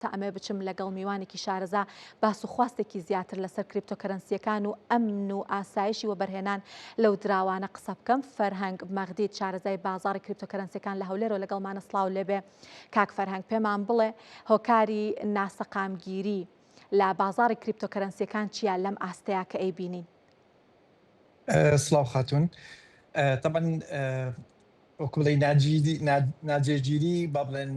تا ئەمەوێ بچم لەگەڵ میوانێکی شارەزا باس و خواستێکی زیاتر لەسەر کریپتۆکەرەنسییەکان و ئەمن و ئاسایشی وەبەرهێنان لەو دراوانە قسە بکەم. فەرهەنگ مەغدید شارەزای بازاڕی کریپتۆکەرەنسیەکان لە هەولێرەوە لەگەڵمانە سڵاو لێبێ کاک فەرهەنگ پێمان بڵێ هۆکاری ناسەقامگیری لە بازاڕی کریپتۆکەرەنسیەکان چییە لەم ئاستەیا کە ئەیبینین؟ سڵاو خاتوون تەبعەن وەکو بڵێی ناجێگیری با بڵێن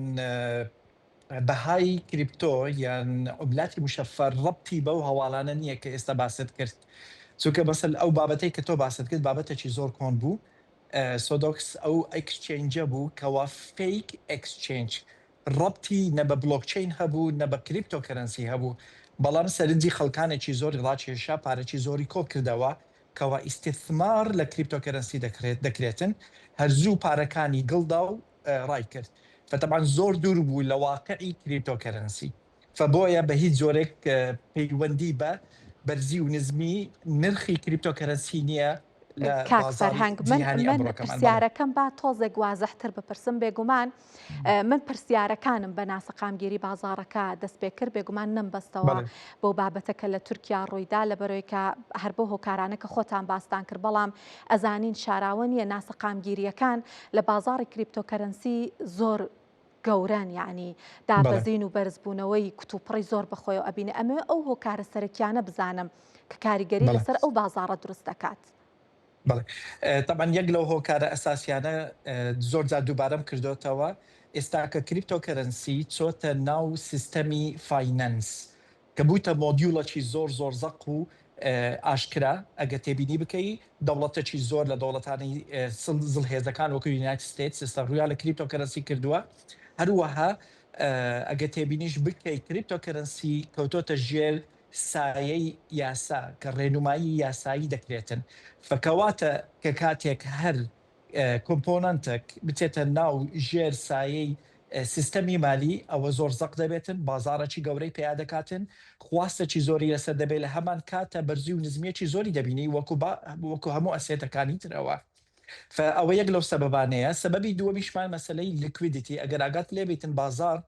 بەهای کریپتۆ یان عوملاتی مشەفەر ڕەبتی بەو هەواڵانە نییە کە ئێستا باست کرد چونکە مەسەل ئەو بابەتەی کە تۆ باست کرد بابەتێکی زۆر کۆن بوو سۆدۆکس ئەو exchange ە بوو کەوا fake exchange ڕەبتی نە بە بلۆکچەین هەبوو نە بە cryptocurrency هەبوو بەڵام سەرنجی خەڵکانێکی زۆری ڕاکێشا پارەکی زۆری کۆ کردەوە کەوا ئیستیثمار لە cryptocurrency دەکرێت دەکرێتن هەر زوو پارەکانی گڵدا و ڕای کرد فەتەبعەن زۆر دوور بوو لە واقعی cryptocurrency فەبۆیە بە هیچ جۆرێک پەیوەندی بە بەرزی و نزمی نرخی cryptocurrency نییە لە کاک بازاڕی فەرهەنگ من جیهانی من ئەمڕۆکەمان. بەڵێ. پرسیارەکەم با تۆزێک وازحتر بپرسم بێگومان من پرسیارەکانم بە ناسەقامگیری بازاڕەکە دەست پێ کرد بێگومان نەمبەستەوە بەڵێ. بەو بابەتە کە لە تورکیا ڕوویدا لەبەرەوەی کە هەر بەو هۆکارانە کە خۆتان باستان کرد بەڵام ئەزانین شاراوە نییە ناسەقامگیرییەکان لە بازاڕی cryptocurrency زۆر گەورەن یەعنی دابەزین و بەرزبوونەوەی کوتوپڕی زۆر بەخۆیەوە ئەبینێ ئەمەوێ ئەو هۆکارە سەرەکیانە بزانم کە کاریگەری لەسەر ئەو بازاڕە دروست دەکات. بەڵێ تەبعەن یەک لەو هۆکارە ئەساسیانە زۆر جار دووبارەم کردۆتەوە ئێستا کە cryptocurrency چۆتە ناو سیستەمی finance کە بووتە module ەکی زۆر زۆر زەق و ئاشکرا، ئەگەر تێبینی بکەی دەوڵەتەکی زۆر لە دەوڵەتانی زڵهێزەکان وەکو United States ئێستا ڕوویان لە cryptocurrency کردووە، هەروەها ئەگەر تێبینیش بکەی cryptocurrency کەوتۆتە ژێر سایەی یاسا کە ڕێنومایی یاسایی دەکرێتن فەکەواتە کە کاتێک هەر component ێک بچێتە ناو ژێر سایەی سیستەمی مالی ئەوە زۆر زەق دەبێتن، بازاڕێکی گەورەی پەیا دەکاتن، خواستێکی زۆری لەسەر دەبێت، لە هەمان کاتە بەرزی و نزمیەکی زۆری دەبینی وەکو با وەکو هەموو asset ەکانی ترەوە. فە ئەوە یەک لەو سەبەبانەیە. سەبەبی دووەمیشمان مەسەلەی liquidity ئەگەر ئاگات لێبیتن بازاڕ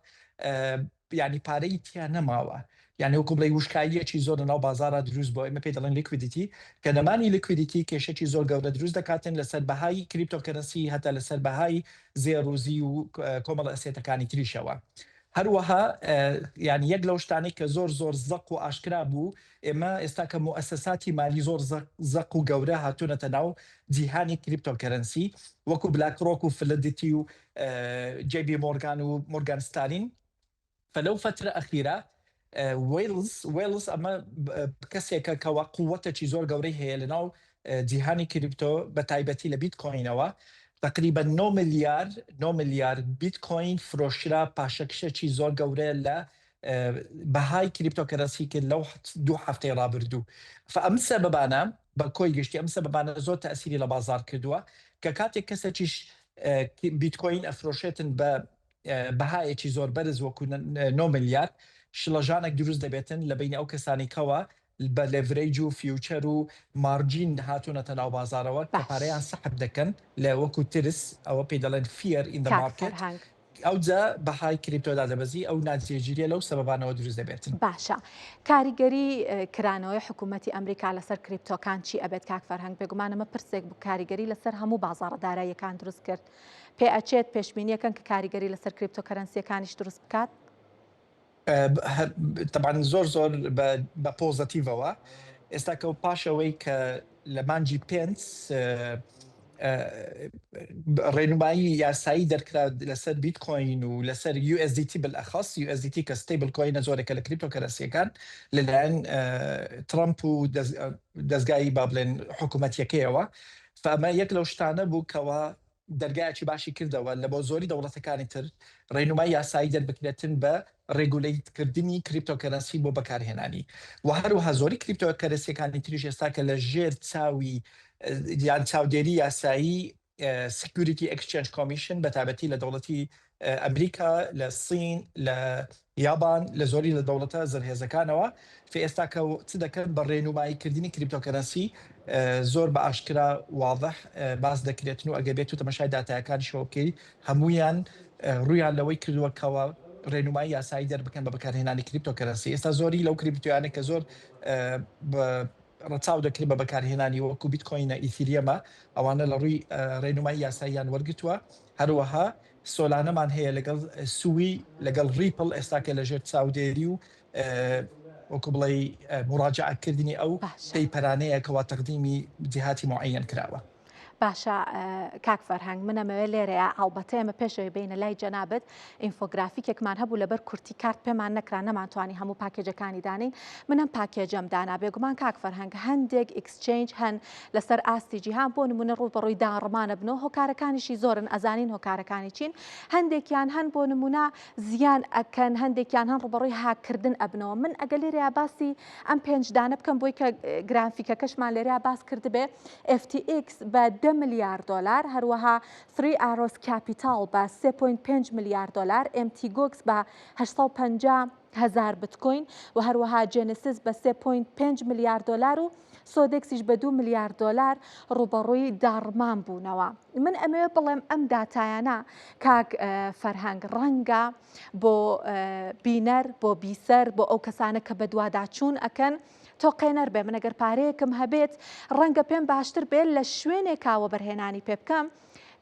یانی پارەی تیا نەماوە یانی وەکو بڵێی وشکاییەکی زۆر لەناو بازاڕا دروست بووە ئێمە پێی دەڵێن liquidity کە نەمانی liquidity کێشەکی زۆر گەورە دروست دەکاتن لەسەر بەهای cryptocurrency هەتا لەسەر بەهای زێڕ و زیو و کۆمەڵە asset ەکانی تریشەوە هەروەها یانی یەک لەو شتانەی کە زۆر زۆر زەق و ئاشکرا بوو ئێمە ئێستا کە موئەسەساتی مالی زۆر زەق و گەورە هاتوونەتە ناو جیهانی cryptocurrency وەکو BlackRock و Fidelity و جەی بی مۆرگان و مۆرگان ستالین فلەو فەترە ئەخیرە whales whales ئەمە کەسێکە کەوا قووەتێکی زۆر گەورەی هەیە لەناو جیهانی کریپتۆ بە تایبەتی لە بیتکۆینەوە تقریبا 9 ملیار 9 ملیار بیتکۆین فرۆشرا پاشەکشەکی زۆر گەورەیە لە بەهای cryptocurrency کرد لەو دوو هەفتەی ڕابردوو فئەم سەبەبانە بە کۆی گشتی ئەم سەبەبانە زۆر تەئسیری لە بازاڕ کردووە کە کاتێک کەسێکیش بیتکۆین ئەفرۆشێتن بە بەهایەکی زۆر بەرز وەکو 9 ملیار شڵەژانێک دروست دەبێتن لە بینی ئەو کەسانی کەوا بە leverage و future و margin هاتوونەتە ناو بازاڕەوە کە باش. پارەیان سەحب دەکەن لە وەکو ترس ئەوە پێی دەڵێن fear in the کاک market فەرهەنگ. ئەوجا بەهای کریپتۆ دادەبەزی ئەو ناجێگیریە لەو سەبەبانەوە دروست دەبێتن. باشە کاریگەری کرانەوەی حکوومەتی ئەمریکا لەسەر کریپتۆکان چی ئەبێت کاک فەرهەنگ بێگومان ئەمە پرسێک بوو کاریگەری لەسەر هەموو بازاڕە داراییەکان دروست کرد پێ ئەچێت پێشبینیەکەن کە کاریگەری لەسەر cryptocurrency یەکانیش دروست بکات؟ تەبعەن زۆر زۆر بە positive ەوە ئێستا کە پاش ئەوەی کە لە مانگی پێنج ڕێنمایی یاسایی دەرکرا لەسەر بیتکۆین و لەسەر USDT بالاخص USDT کە stable coin ە زۆرێکە لە cryptocurrency یەکان لەلایەن ترامپ و دەستگای با بڵێن حکوومەتیەکەیەوە فئەمە یەک لەو شتانە بوو کەوا دەرگایەکی باشی کردەوە لە بۆ زۆری دەوڵەتەکانی تر ڕێنومای یاسایی دەربکرێتن بە regulate کردنی cryptocurrency بۆ بەکارهێنانی و هەروەها زۆری cryptocurrency یەکانی تریش ئێستا کە لە ژێر چاوی یان چاودێری یاسایی Security Exchange Commission بە تایبەتی لە دەوڵەتی ئەمریکا لە سین لە یابان لە زۆری لە دەوڵەتە زلهێزەکانەوە فە ئێستا کە چ دەکەن بە ڕێنومایی کردنی cryptocurrency زۆر بە ئاشکرا واضح باس دەکرێتن و ئەگەر بێت و تەمەشای داتایەکانیشەوە بکەی هەموویان ڕوویان لەوەی کردووە کەوا. ڕێنومایی یاسایی دەربکەن بە بەکارهێنانی cryptocurrency. ئێستا زۆری لەو کریپتۆیانە کە زۆر بە ڕەچاو دەکرێت بە بەکارهێنانی وەکو بیتکۆینە، ئیثیریەمە، ئەوانە لە ڕووی ڕێنومایی یاساییان وەرگتووە. هەروەها سۆلانەمان هەیە لەگەڵ سوی لەگەڵ ڕیپڵ ئێستا کە لەژێر چاودێری و وەکو بڵێی موراجەعەکردنی ئەو باشە. paper انەیە کەوا تەقدیمی جیهاتی موعەیەن کراوە. باشە کاک فەرهەنگ من ئەمەوێ لێرەیا ئەڵبەتە ئێمە پێشەوەی بینە لای جەنابت ئینفۆگرافیکێکمان هەبوو لەبەر کورتی کارت پێمان نەکرا نەمانتوانی هەموو package ەکانی دانین من ئەم package ەم دانا بێگومان کاک فەرهەنگ هەندێک exchange هەن لەسەر ئاستی جیهان بۆ نمونە ڕووبەڕووی داڕمانە بنەوە هۆکارەکانیشی زۆرن ئەزانین هۆکارەکانی چین هەندێکیان هەن بۆ نمونە زیان ئەکەن هەندێکیان هەن ڕووبەڕووی هاککردن ئەبنەوە من ئەگە لێرەیا باسی ئەم پێنج دانە بکەم بۆی کە گرافیکەکەشمان لێرەیا باس کردبێ FTX بە 10 ملیار دۆلار هەروەها Three Arrows Capital بە 3.5 ملیار دۆلار Mt. Gox بە 850 هەزار بتکۆین و هەروەها Genesis بە 3.5 ملیار دۆلار و سۆدێکسیش بە 2 ملیار دۆلار ڕووبەڕووی داڕمان بوونەوە. من ئەمەوێ بڵێم ئەم داتایانە کاک فەرهەنگ ڕەنگە بۆ بینەر بۆ بیسەر بۆ ئەو کەسانە کە بەدواداچوون ئەکەن تۆقێنەر بێ من ئەگەر پارەیەکم هەبێت ڕەنگە پێم باشتر بێت لە شوێنێکا وەبەرهێنانی پێ بکەم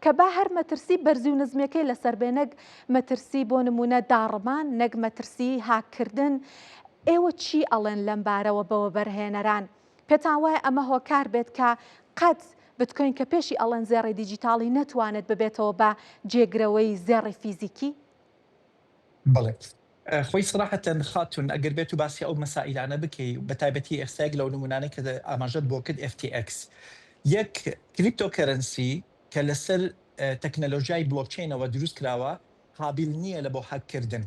کە با هەر مەترسی بەرزی و نزمیەکەی لەسەر بێ نەک مەترسی بۆ نمونە داڕمان نەک مەترسی هاککردن ئێوە چی ئەڵێن لەم بارەوە بە وەبەرهێنەران؟ پێتان وایە ئەمە هۆکار بێت کە قەت بتکۆین کە پێشی ئەڵێن زێڕی دیجیتاڵی نەتوانێت ببێتەوە بە جێگرەوەی زێڕی فیزیکی؟ بەڵێ خۆی سەراحەتەن خاتوون ئەگەر بێت و باسی ئەو مەسائیلانە بکەی بە تایبەتی ئێستا یەک لەو نموونانەی کە ئاماژەت بۆ کرد FTX یەک cryptocurrency کە لەسەر تەکنەلۆژیای بلۆکچەینەوە دروست کراوە قابیل نییە لە بۆ هەککردن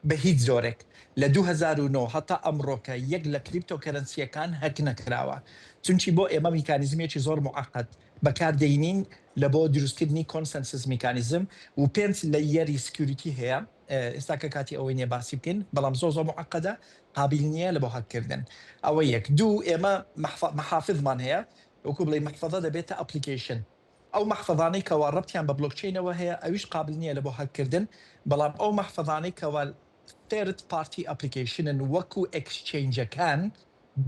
بە هیچ جۆرێک لە 2009 هەتا ئەمڕۆکە یەک لە cryptocurrency یەکان هەک نەکراوە چونکی بۆ ئێمە میکانیزمێکی زۆر موعەقەد بەکار دەینین لە بۆ دروستکردنی consensus mechanism و پێنج layer ی security هەیە ئێستا کە کاتی ئەوەی نیە باسی بکەین بەڵام زۆر زۆر موعەقەدە قابیل نیە لە بۆ هەککردن ئەوە یەک دوو ئێمە مەحافزمان هەیە وەکو بڵێی مەحفەزە دەبێتە application ئەو مەحفەزانەی کەوا ڕەبتیان بە بلۆکچەینەوە هەیە ئەویش قابل نیە لە بۆ هەککردن بەڵام ئەو مەحفەزانەی کەوا third party application ن وەکو exchange ەکان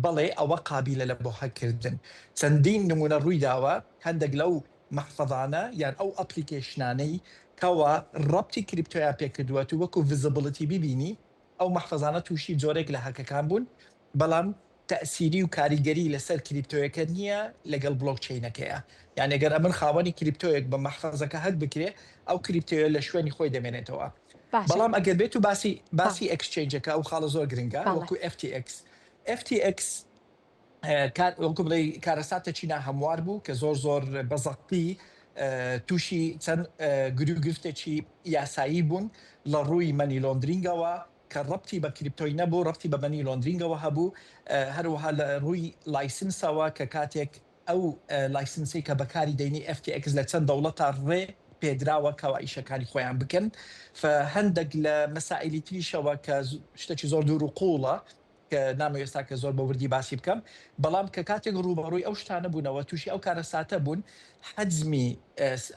بەڵێ ئەوە قابیلە لە بۆ هەککردن چەندین نمونە ڕوویداوە هەندێک لەو مەحفەزانە یان ئەو application انەی کەوا ڕەبتی کریپتۆیان پێکردووە تو وەکو visibility بیبینی ئەو مەحفەزانە تووشی جۆرێک لە هەکەکان بوون بەڵام تەئسیری و کاریگەری لەسەر کریپتۆیەکە نییە لەگەڵ بلۆکچەینەکەیە یانی گەر ئەمن خاوەنی کریپتۆیەک بم مەحفەزەکە هەک بکرێ ئەو کریپتۆیە لە شوێنی خۆی دەمێنێتەوە باشە بەڵام ئەگەر بێت و باسی بەڵێ باسی exchange ەکە ئەو خاڵە زۆر گرنگە بەڵێ وەکو FTX FTX کار وەکو بڵێی کارەساتێکی ناهەموار بوو کە زۆر زۆر بە زەقی تووشی چەند گروگرفتێکی یاسایی بوون لە ڕووی money laundering ەوە کە ڕەبتی بە کریپتۆی نەبوو ڕەبتی بە money laundering ەوە هەبوو هەروەها لە ڕووی license ەوە کە کاتێک ئەو license ەی کە بەکاری دەینی FTX لە چەند دەوڵەتا ڕێ پێدراوە کەوا ئیشەکانی خۆیان بکەن فە هەندێک لە مەسائیلی تریشەوە کە شتێکی زۆر دوور و قووڵە کە نامەوێ ئێستا کە زۆر بە وردی باسی بکەم، بەڵام کە کاتێک ڕووبەڕووی ئەو شتانە بوونەوە، تووشی ئەو کارەساتە بوون، حەجمی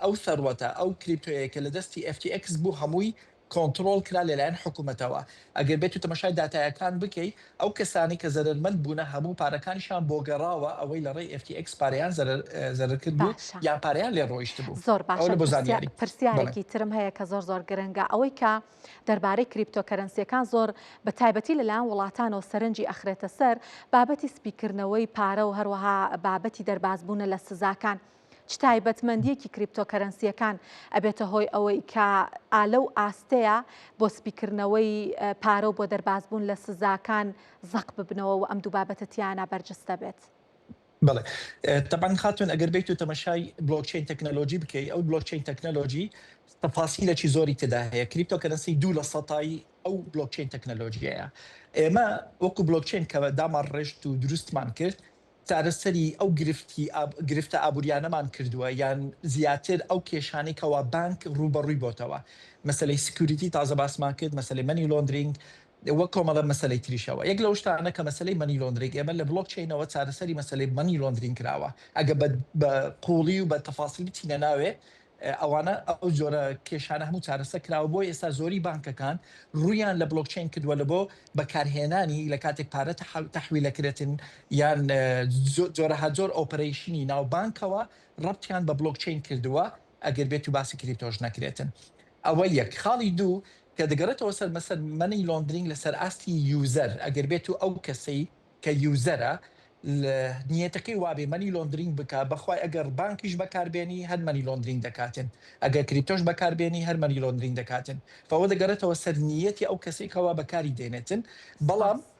ئەو سەروەتە، ئەو کریپتۆیەی کە لە دەستی FTX بوو هەمووی کۆنتڕۆڵ کرا لەلایەن حکومەتەوە. ئەگەر بێت و تەماشای داتایەکان بکەی، ئەو کەسانەی کە زەرەرمەند بوونە هەموو پارەکانیشیان بۆ گەڕاوە، ئەوەی لە ڕێی FTX پارەیان زەرەر زەرەر کردبوو باشە. یان پارەیان لێ ڕۆیشتبوو. زۆر ئەوە باشە لە بۆ پرسیا زانیاری. بەڵێ. پرسیارێکی ترم هەیە کە زۆر زۆر گرنگە ئەوەی کە دەربارەی cryptocurrency یەکان زۆر بە تایبەتی لەلایەن وڵاتانەوە سەرنجی ئەخرێتە سەر بابەتی سپیکردنەوەی پارە و هەروەها بابەتی دەربازبوونە لە سزاکان. چ تایبەتمەندیەکی cryptocurrency یەکان ئەبێتە هۆی ئەوەی کە ئا لەو ئاستەیە بۆ سپیکردنەوەی پارە و بۆ دەربازبوون لە سزاکان زەق ببنەوە و ئەم دوو بابەتە تیانا بەرجستە بێت؟ بەڵێ تەبعەن خاتوون ئەگەر بێیت و تەمەشای blockchain technology بکەی ئەو blockchain technology تەفاسیلێکی زۆری تێدا هەیە cryptocurrency دوو لە سەتای ئەو blockchain technology یەیە ئێمە وەکو بلۆکچەین کە دامان ڕێشت و دروستمان کرد چارەسەری ئەو گرفتی گرفتە ئابووریانەمان کردووە یان زیاتر ئەو کێشانەی کەوا بانک ڕووبەڕووی بۆتەوە مەسەلەی security تازە باسمان کرد مەسەلەی money laundering وە کۆمەڵە مەسەلەی تریشەوە. یەک لەو شتانە کە مەسەلەی money laundering ئێمە لە بلۆک چەینەوە چارەسەری مەسەلەی money laundering کراوە ئەگە بە بە قوڵی و بە تەفاسیل بچینە ناوێ. ئەوانە ئەو جۆرە کێشانە هەموو چارەسەر کراوە بۆ ئێستا زۆری بانکەکان ڕوویان لە بلۆکچەین کردووە لە بۆ بەکارهێنانی لە کاتێک پارە تەحویلەکرێتن یان جۆرەها جۆر operation ی ناو بانکەوە ڕەبتیان بە بلۆکچەین کردووە ئەگەر بێت و باسی crypto ش نەکرێتن. ئەوە یەک. خاڵی دوو کە دەگەڕێتەوە سەر مەسەر money laundering لەسەر ئاستی user ئەگەر بێت و ئەو کەسەی کە user ە نیەتەکەی وابێ money laundering بکا بەخوای ئەگەر بانکیش بەکاربێنی هەر money laundering دەکاتن ئەگەر crypto ش بەکاربێنی هەر money laundering دەکاتن فەوە دەگەڕێتەوە سەر نیەتی ئەو کەسەی کەوا بەکاری دێنێتن بەڵام سپاس.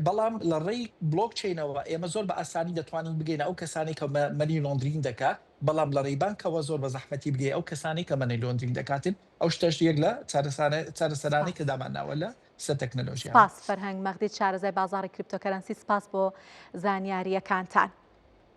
بەڵام لە ڕێی بلۆک چەینەوە ئێمە زۆر بە ئاسانی دەتوانین بگەینە ئەو کەسانەی کە money laundering دەکا بەڵام لە ڕێی بانکەوە زۆر بە زەحمەتی بگەی ئەو کەسانەی کە money laundering دەکاتن ئەو شتەش یەک لە چارەسەرانەی سپاس. کە دامانناوە لە سەر تەکنەلۆژیاوە. سپاس فەرهەنگ مەغدید شارەزای بازاڕی cryptocurrency سپاس بۆ زانیارییەکانتان.